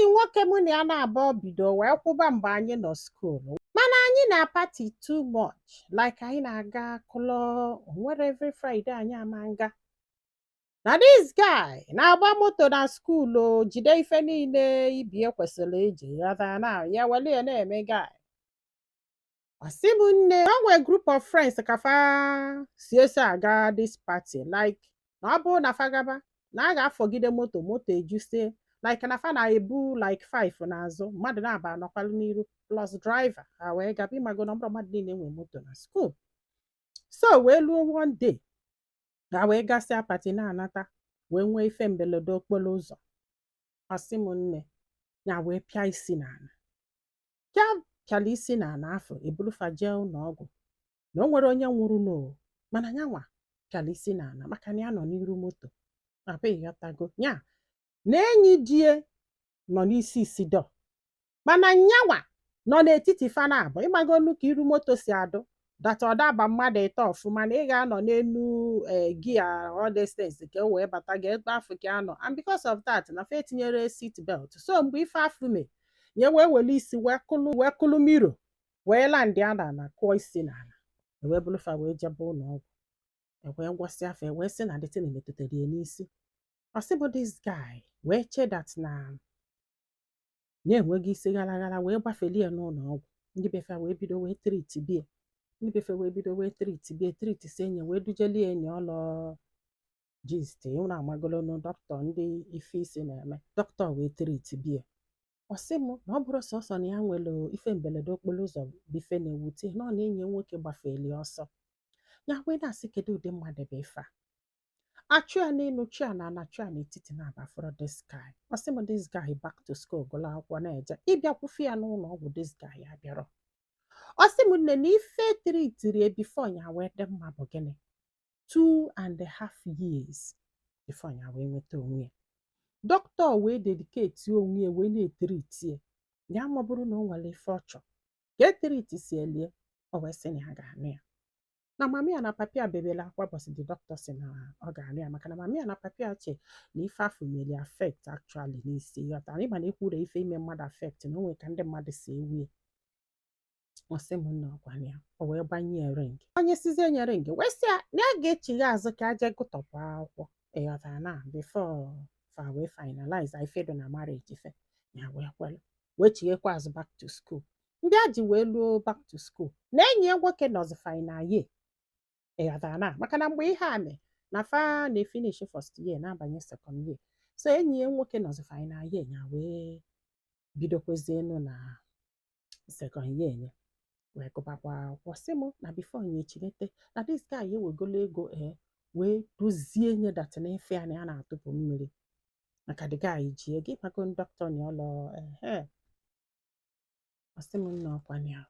Enyi nwoke mụ na ya na-abụọ bido wee kwụba mgbe anyị nọ school, mana anyị na-party too much, like anyị na-aga club nwere every Friday anyị ama nga. Na this guy na-agba moto na school, o jide ife niile ibie kwesịrị iji ghọta na ya wele ya na-eme guy. Ọsị m nne, o nwee group of friends ka fa si eso aga this party, like na ọ bụrụ na fa gaba na a ga-afọgide moto, moto ejusie, like na fa na-ebu like five n'azụ, mmadụ na-aba anọkwalụ n'iru plus driver. Ha wee gaba. Ịmago na ọ bụrụ mmadụ niile nwe moto na school. So wee luo one day, ha wee gasịa party na-anata, wee nwee ife mberede okporo ụzọ. Ọsị m nne, ya wee pịa isi n'ala, pịa, pịala isi n'ala afọ, eburufa jee ụlọ ọgwụ. Na o nwere onye nwụrụ no, mana yanwa pịala isi n'ala maka na ya nọ n'iru moto. Papa, ịghọtago ya na enyi die nọ n'isi isi dọ, mana nyanwa nọ n'etiti fana abụọ. Ịgbagonu ka iru moto si adụ data, ọ daba mmadụ ịtọ ọfụma na ị ga-anọ n'elu gear, all these things ka o wee bata ga ebe afọ ka anọ. And because of that, na fa etinyere seat belt. So mgbe ife afụ me ya, wee were isi wee kụlụ, wee kụlụ mirror, wee land ya n'ala, kụọ isi n'ala. Wee bụrụfa wee jebe ụlọ ọgwụ, wee gwọsịa afọ, wee sị na the thing metụtara ya n'isi. Ọ sị bụ this guy wee che that na na-enweghị isi ghara ghara, wee gbafelie n'ụlọ ọgwụ. Ndị befa wee bido wee treat bie, ndị befe wee bido wee treat bie, treat si enyi, wee dujelie enyi ologist. Ụnụ amagolonu dọkịta ndị ife isi na-eme. Dọkịta wee treat bie. Ọ sị m na ọ bụrụ sọsọ na ya nwere ife mberede okporo ụzọ bụ ife na-ewute na ọ na enyi ya nwoke gbafeli ọsọ ya. Wee na-asị, kedu ụdị mmadụ bụ ife a? Achụ ya n'elu, chụ ya n'ala, chụ ya n'etiti na-aba fọrọ this guy. Ọ sị m, this guy back to school, gụrụ akwụkwọ, na-eje ịbịakwufe ya n'ụlọ ọgwụ. This guy ya bịarọ. Ọ sị m nne, na ife treatiri before ya wee dị mma bụ gịnị? 2.5 years before ya wee nweta onwe ya. Dọkịta wee dedicate onwe ya wee na-etreat ya. Ya ma ọ bụrụ na o nwere ife ọ chọ ka etreat si elie, o wee sị na ya ga-anụ ya. Na mami ya na papi ya bebere akwa bọsị the doctor sị na ọ ga-anụ ya, maka na mami ya na papi ya che na ife afụ mere affect actually n'isi. Ghọtara ịma na ekwure ife ime mmadụ affect na o nwere ka ndị mmadụ si ewu ya. Ọ sị m nna, ọkwa ya o wee gbanye ya ring, onye sizie nye ring, wee sị ya na ya ga-echigha azụ ka aje gụtọpụ akwụkwọ. Ịghọtara na before fa wee finalize ife dị na marriage ife ya, wee kwelu, wee chighekwa azụ back to school. Ndị a ji wee luo back to school na enyi ya nwoke nọzi final year. Ịghọtara na maka na mgbe ihe a mee na fa na-efinish first year, na-abanye second year, so enyi ya nwoke nọzi final year. Ya wee bidokwezienu na second year ya, wee gụbakwa akwụkwọ. Sị m na before ya echilete, na this guy ewegolo ego ee wee dozie nye that na ife ya na ya na-atụpụ mmiri, maka the guy ji ego. Ịmago dọkịta na ọlọ ehe. Ọ sị m nna, ọkwa ya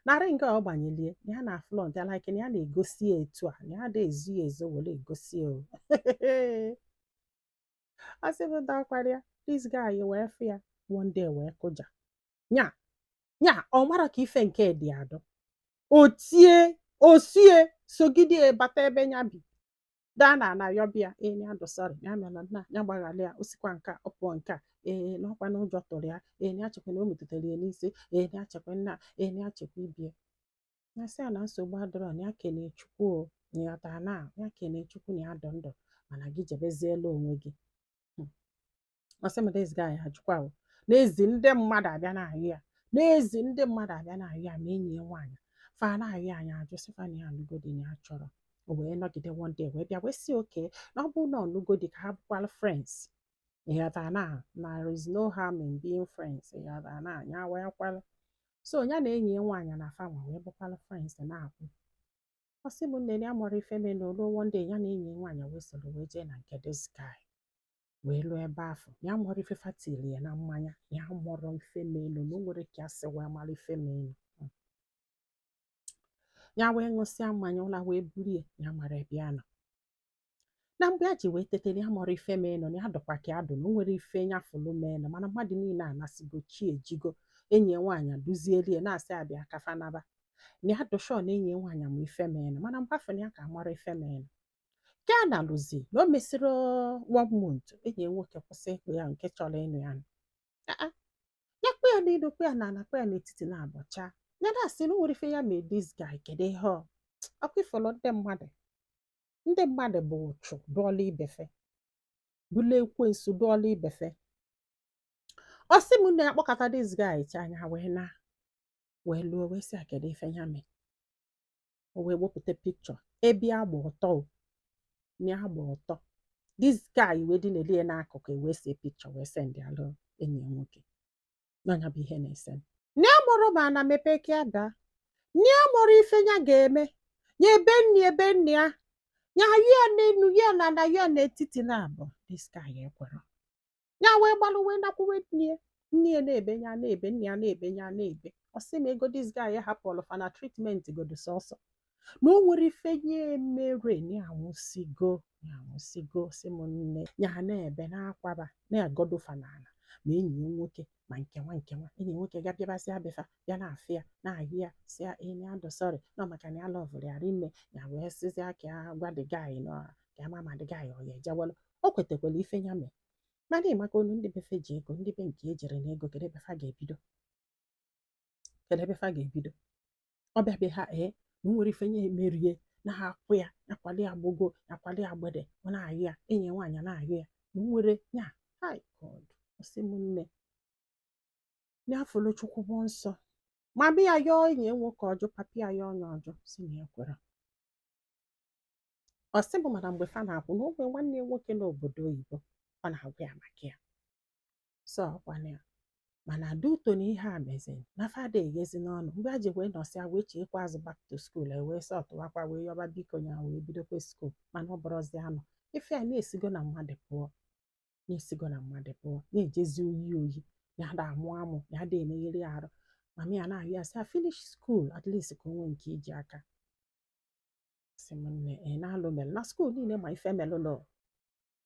na ring a ọ gbanyelie ya na flaunt ya, like na ya na-egosi ya etu a na ya ada ezu ya ezo were egosi ya o. Ọ sị m dọkwara ya, this guy wee fụ ya one day, wee kụja nya nya. Ọ mara ka ife nke dị adọ, o tie o sie sogide bata ebe ya bi, daa na ana yọbịa ee ya dụ sorry, ya mere nna ya gbaghara ya. O sikwa nke a ọ pụọ nke a, ee na ọkwa na ụjọ tụrụ ya, ee na ya chekwa na o metụtara ya n'isi, ee na ya chekwa nna, ee na ya chekwa ibie ya. Sị ya na nsogbu adịrọ, na ya kene Chukwu o, na ya taa na ya kene Chukwu na ya dụ ndụ, mana gị jebeziela onwe gị. Ọ sị m this guy ajụkwa o n'ezi ndị mmadụ abịa na-ayụ ya, n'ezi ndị mmadụ abịa na-ayụ ya, ma enyi ya nwaanyị fa na-ayụ ya, anya ajụ, sịfa na ya alụgodi, na ya chọrọ. O wee nọgide. One day wee bịa wee sị oke na ọ bụrụ na ọ lụgodi, ka ha bụkwalụ friends. Ịghọtara na there is no harm in being friends. Ịghọtara na ya wee kwalụ. So ya na enyi ya nwaanyị na fanwa wee bụkwalụ friends na-akwụ. Ọ sị m nne, ya mụrụ ife mere na oluo. One day ya na enyi ya nwaanyị wee soro wee jee na nke this guy, wee lụọ ebe afọ. Ya mụrụ ife fatili ya na mmanya, ya mụrụ ife melu na o nwere ka ya si wee mara ife melu. Ya wee ṅụsịa mmanya ụla wee burie ya, mara ebe ya nọ. Na mgbe ya ji wee tete, ya mụrụ ife menụ, na ya dọkwa ka ya dụ na o nwere ife ya fụlụ menụ, mana mmadụ niile anasịgo chi ejigo. Enyi ya nwaanyị duzieli ya na-asị abịa ka fa naba, na ya dụ sure na enyi ya nwaanyị ma ife menụ, mana mgbe afọ na ya ka mara ife menụ. Ka a na-alụzi na o mesịrị one month, enyi ya nwoke kwụsị ịkpụ ya nke chọrọ ịnụ ya. Ah, ya kpụ ya n'elu, kpụ ya n'ala, kpụ ya n'etiti na abọcha. Ya na-asị na o nwere ife ya mee this guy. Kedu ihe ọ ọkwa ifolo? Ndị mmadụ bụ ụchụ dụọla ibefe, bụla ekwensu dụọla ibefe. Ọ sị m na ya kpọkọta this guy cha anya wee na wee lụọ, wee sị ya kedu ife ya mee. O wee wepụta picture ebe ya gba ọtọ, o na ya gba ọtọ. This guy wee dị n'elie n'akụkụ, wee see picture wee send alụ enyi ya nwoke. N'ọnya bụ ihe na-ese na ya mụrụ ma na mepee ka ya daa na ya mụrụ ife ya ga-eme ya. Ebe nni, ebe nni ya, ya ya n'enu ya na na ya n'etiti na abụ. This guy ekwere ya, wee gbalụ wee nakwuwe nne ya. Nne ya na-ebe, ya na-ebe, nne ya na-ebe, ya na-ebe. Ọ sị m ego this guy hapụrụ fa na treatment godo sọsọ na o nwere ife ya emere na ya anwụsigo, ya anwụsigo. Sị m nne, ya na-ebe na-akwaba na-agodo fa n'ala, ma enyi ya nwoke ma nke nwa nke nwa enyi ya nwoke ga bịabasị abịfa bịa na-afị ya na-ahụ ya, si ya enyi ya dụ sorry nọ maka na ya loveụrụ ya rinne. Ya wee sịzịa ka ya gwa the guy nọ ka ya ma ma the guy ọ ya ejewelu. O kwetakwala ife ya mee, mana ịmaka onu ndị befe ji ego, ndị be nke ejere na ego. Kedu ebe fa ga-ebido? Kedu ebe fa ga-ebido? Ọ bịa be ha, ee, na o nwere ife ya emerie na ha akwụ ya akwali agbogo akwali agbede. Ọ na-ayụ ya, enyi ya nwaanyị na-ayụ ya na o nwere ya. Hi God! Ọ sị m nne, n'afọlụ Chukwu bụ nsọ ma bịa yọọ enyi ya nwoke ọjụ, papi ya yọọ onye ọjụ, si na ya kwere. Ọ sị bụ mana mgbe fa na-akwụ na o nwee nwanne ya nwoke n'obodo oyibo, ọ na-agwa ya maka ya so ọkwana ya. Mana duto na ihe a meziri na fada eghezi n'ọnụ mgbe a ji wee nọsịa wee cheekwa azụ back to school, e wee sọtụwakwa wee yọba biko ya wee bidokwa school. Mana ọ bụrụzi anọ ife a na-esigo na mmadụ pụọ, na-esigo na mmadụ pụọ, na-ejezi oyi oyi ya da amụ amụ, ya da emegheri arụ. Mama ya na-ayọ ya sị ya finish school at least ka o nwee nke iji aka. Sị m nne, ị na-alụ melụ na school niile ma ife melụ nọ.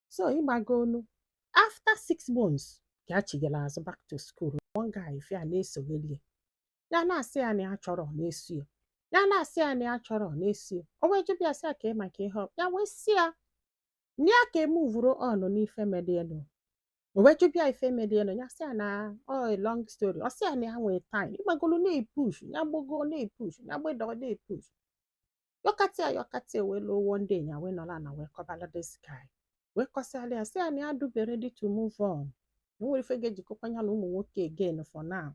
So ịgbago onu after 6 months ka a chigara azụ back to school, one guy ife a na-esogheri ya, ya na-asị ya na ya chọrọ na-esu ya, ya na-asị ya na ya chọrọ na-esu ya. O wee jụbịa sị ya ka ị maka ihe ọ ya, wee sị ya na ya ka emovuru on n'ife medienu. O wee jụbịa ife medienu, ya sị ya na ọ a long story. Ọ sị ya na ya nwee time ịgbagolo na-epush ya, gbogo na-epush ya, gbedo na-epush, yọkatị ya yọkatị ya, wee lụọ. One day ya wee nọrọ na wee kọbala this guy, wee kọsịala ya, sị ya na ya dube ready to move on, na o nwere ife ga-ejikọkwa ya na ụmụ nwoke again for now,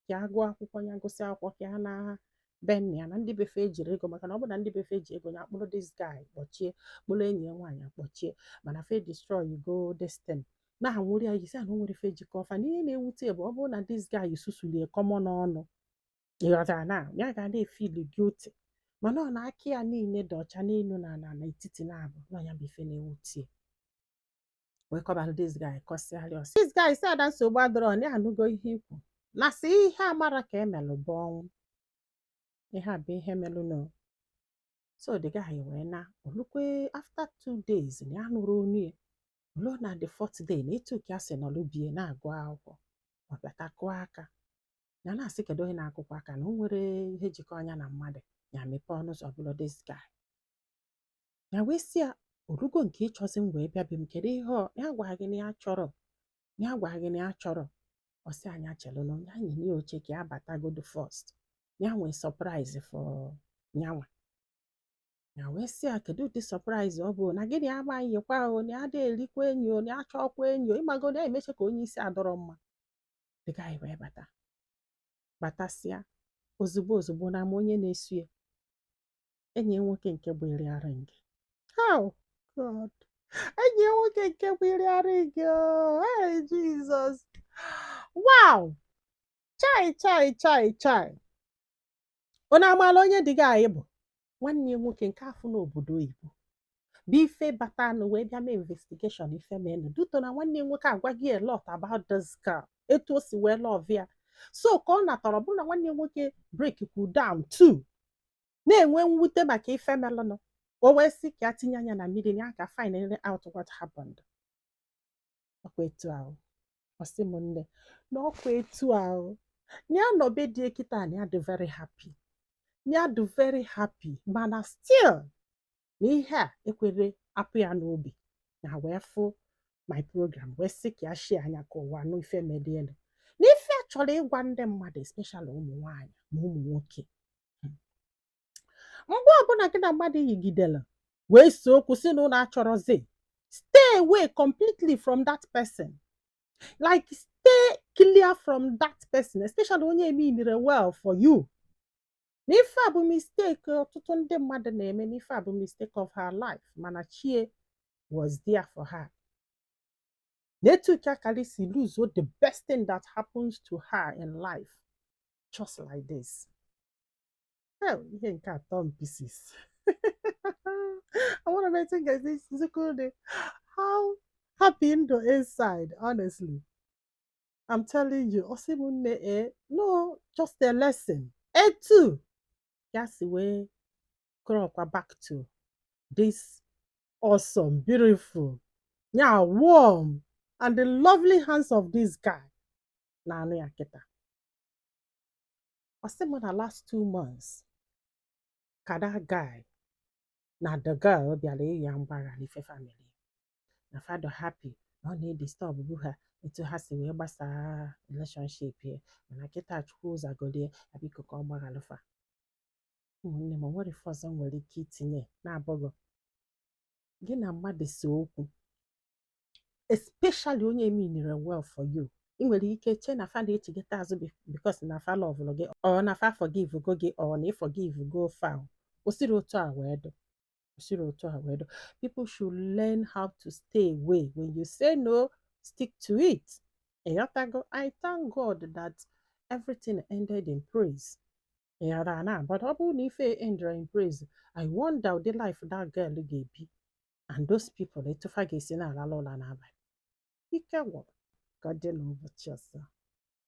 ka ya gụọ akwụkwọ, ya gụsị akwụkwọ, ka ya na be nna ya na ndị befe ejiri ego, maka na ọ bụ na ndị befe eji ego, ya kpụrụ this guy kpọchie, kpụrụ enyi ya nwaanyị akpọchie, mana fe destroy go this thing na-anwụrụ ya. Yisi na o nwere ife jikọ ọfa na ihe na-ewute bụ ọ bụrụ na this guy susulie common ọnụ, ịghọtara na ya ga na-efeel guilty, mana ọ na aka ya niile dị ọcha n'elu na ala n'etiti na-abụ na ya bụ ife na-ewute ya. Wee kọbalụ this guy, kọsịarịa ọsị this guy sị ada nsogbu adọrọ, na ya anụgo ihe ikwu na sị ihe amara ka emelụ bụ ọnwụ, ihe a bụ ihe melụ no. So the guy wee na olukwe. After 2 days na ya nụrụ onu ya. Olu na the fourth day na etu ka ya si nọlụ bie na-agụ akwụkwọ, ọ bịata kụọ aka. Ya na-asị kedu onye na-akụkwa aka, na o nwere ihe jikọ anya na mmadụ. Ya mepee ọnụ ụzọ, bụrụ this guy. Ya wee sị ya orugo nke ịchọzi m wee bịa be m, kedu ihe ọ ya gwa gị na ya chọrọ, ya gwa gị na ya chọrọ. Ọ sị anya chelụnụ ya nye ya oche ka ya batagodo first, ya nwee surprise for nyanwa. Ya wee sị ya kedu ụdị surprise ọ bụ, na gịnị amaghịkwa o, na ya ada erikwa enyi o, na ya chọọkwa enyi o, ịmago na ya emeche ka onye isi adọrọ mma. The guy wee bata, batasịa ozugbo ozugbo na ama onye na-esu ya, enyi ya nwoke nke bụ iri ring. Oh God! Enyi ya nwoke nke bụ iri ring. Oh hey Jesus! Wow! Chai chai chai chai! Unu amaala onye dị gị bụ nwanne ya nwoke nke afọ n'obodo oyibo bụ ife batanụ wee bịa mee investigation ife menụ duto na nwanne ya nwoke agwaghị a lot about this girl, etu o si wee love ya. So ka ọ natara ọ bụrụ na nwanne ya nwoke break cool down too, na-enwe mwute maka ife melụnụ, o wee sị ka ya tinye anya na mmiri na ya ka find out what happened. Ọkwa etu ahụ. Ọ sị m nne, na ọkwa etu ahụ na ya nọbe die kịta, na ya dị very happy, na ya dị very happy, mana still na ihe a ekwere. Apụ ya n'obi na wee fụ my program, wee sị ka ya share anya ka ụwa nụ ife medielu na ife a chọrọ ịgwa ndị mmadụ, especially ụmụ nwanyị ma ụmụ nwoke. Mgbe ọbụla gị na mmadụ yigidere wee see okwu, si na ụlọ achọrọzi, stay away completely from that person, like stay clear from that person, especially onye emeanire well for you. Na ife a bụ mistake ọtụtụ ndị mmadụ na-eme, na ife a bụ mistake of her life, mana chie was there for her. Na etu ka si lose the best thing that happens to her in life just like this. Hell, ihe nke atọ m pieces. I want to make this how happy ndụ inside. Honestly, I'm telling you. Ọ sị m, nne, no, just a lesson. Etu ya si wee crawlkwa back to this awesome, beautiful, yeah, warm and the lovely hands of this guy na-anụ ya kịta. Ọ sị m na last 2 months ka that guy na the girl bịara ịyọ ya mgbaghara ife family na fa dọ happy na ọ na-edisturb bụ ha, etu ha si wee gbasaa relationship ya, mana kịta Chukwu zagolie ya, biko ka ọ gbaghalụ fa. Ụmụnne m, o nwere ife ọzọ m nwere ike itinye na-abụghị gị na mmadụ si okwu, especially onye meanire well for you. Ị nwere ike chee na fa na-echigata azụ because na fa loveụrụ gị, ọ na fa forgive go gị, ọ na ị forgive go fa. O siri otu a wee dụ, o siri otu a wee dụ. People should learn how to stay away. When you say no, stick to it. Ịghọtago? I thank God that everything ended in praise. Ịghọtara na? But ọ bụrụ na ife ended in praise, I wonder ụdị life that girl ga-ebi and those people, etu fa ga-esi na-alala ụla n'abalị. Ike gwụrụ. Ka ọ dị n'ụbọchị ọzọ.